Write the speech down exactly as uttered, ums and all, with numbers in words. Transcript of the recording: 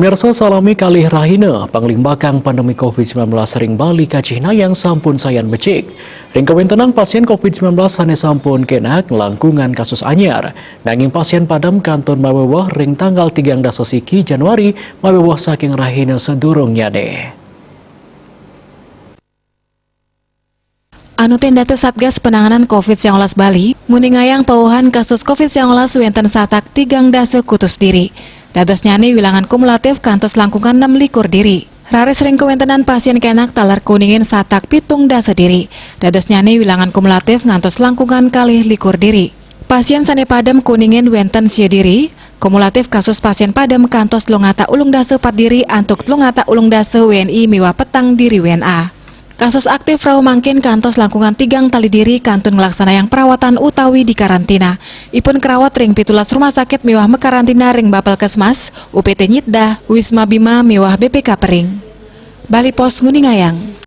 Pemirsa, salami kalih rahina, panglimbakang pandemi covid sembilan belas ring Bali kacihnayang sampun sayan becik. Ring kawéntenan pasién covid sembilan belas sané sampun kénak langkungan kasus anyar, nanging pasién padem kantun maweweh ring tanggal tigang dasa siki Januari maweweh saking rahina sadurungnyané. Anu tindata Satgas Penanganan covid sembilan belas Bali nguningayang pawewehan kasus covid sembilan belas wénten satak tigang dasa kutus diri. Dadosnyané wilangan kumulatif kantos langkungan enam likur diri. Raris ring kawéntenan pasién kénak taler kuningin satak pitung dasa diri. Dadosnyané wilangan kumulatif ngantos langkungan kalih likur diri. Pasién sané padem kuningin wénten sia diri. Kumulatif kasus pasién padem kantos telung atus ulung dasa pat diri antuk telung atus ulung dasa W N I miwah petang diri W N A. Kasus aktif rauh mangkin kantos langkungan tigang tali diri kantun nglaksanayang perawatan utawi dikarantina. Ipun kerawat ring pitulas rumah sakit miwah makarantina ring Bapelkesmas, U P T Nyitdah, Wisma Bima miwah B P K Pering. Bali Post nguningayang.